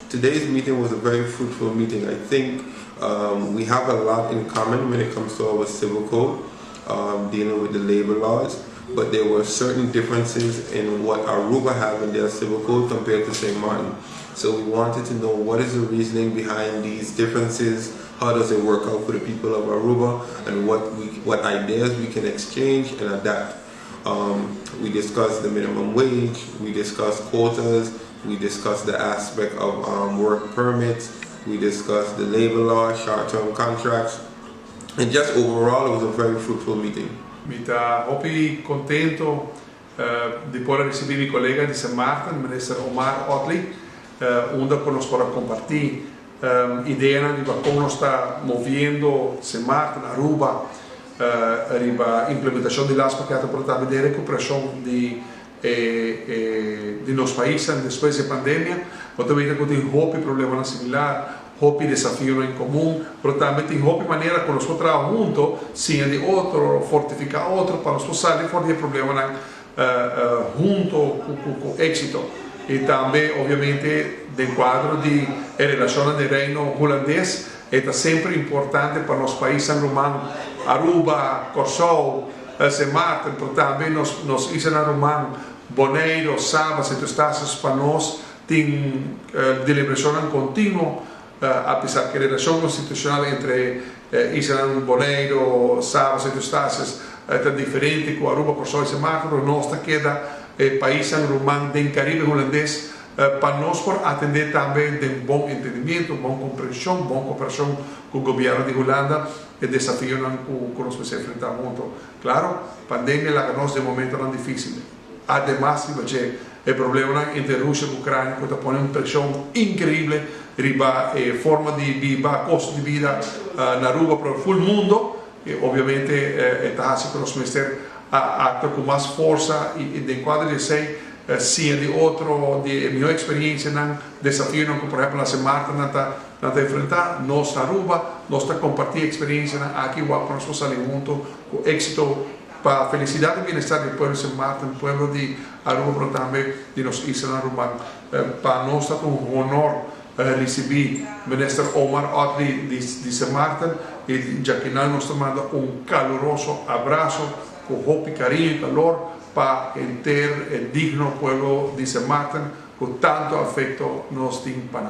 Today's meeting was a very fruitful meeting. I think we have a lot in common when it comes to our civil code, dealing with the labor laws, but there were certain differences in what Aruba have in their civil code compared to St. Martin. So we wanted to know what is the reasoning behind these differences, how does it work out for the people of Aruba, and what ideas we can exchange and adapt. We discussed the minimum wage, we discussed quotas, we discussed the aspect of work permits, we discussed the labor law, short-term contracts, and just overall it was a very fruitful meeting. Mi ta hopi contento di por ricibi mi colega di St. Maarten, Minister Omar Ottley, unda cu nos por comparti idea di con nos ta moviendo St. Maarten, Aruba, riba implementacion di LASPA, cu ta tambe di recuperacion di nos pais despues di pandemia, mas tambe tin hopi problema similar, hopi desafio en comun, pero tambe tin hopi manera cu nos traha hunto, siña di otro, fortifica otro, pa nos sali for di problema hunto cu exito. Y tambe, obviamente, den cuadro di relacion di Reino Hulandes, ta semper importante pa nos pais ruman, Aruba, Corsou, Sint Maarten, pero tambe nos isla ruman, Boneiro, Saba, Sint Eustatius, pa nos tin deliberacion continuo, apesar cu e relacion constitucional entre isla Boneiro, Saba, Sint Eustatius ta diferente cu Aruba, Corsou y Sint Maarten, mas nos ta keda pais ruman di Caribe Hulandes, pa nos por atende tambe di bon entendimento, bon comprension, bon cooperacion cu e gobierno di Hulanda, e desafio cu nos mester enfrenta hunto. Claro, pandemia a laga nos den momento dificil. Ademas, e problema entre Rusia y Ucrania cu ta pone un presion increibel riba forma di biba, costo di bida na Aruba, pa e mundo y obviamente ta asina cu nos mester actua cu mas forsa y den cuadro di esey siña di otro, di miho experiencia, nan desafio nan, por ehempel, na Sint Maarten nan ta enfrenta, nos Aruba, nos ta comparti experiencia nan aki pa nos sali hunto cu exito pa felicidad y bienestar di pueblo di Sint Maarten, pueblo di Aruba, pero tambe di nos isla ruman. Pa nos ta un honor ricibi Minister Omar Ottley di Sint Maarten y ya cu nos ta manda un caluroso abraso cu hopi cariño y calor pa henter e digno pueblo di Sint Maarten, cu tanto afecto nos tin pa.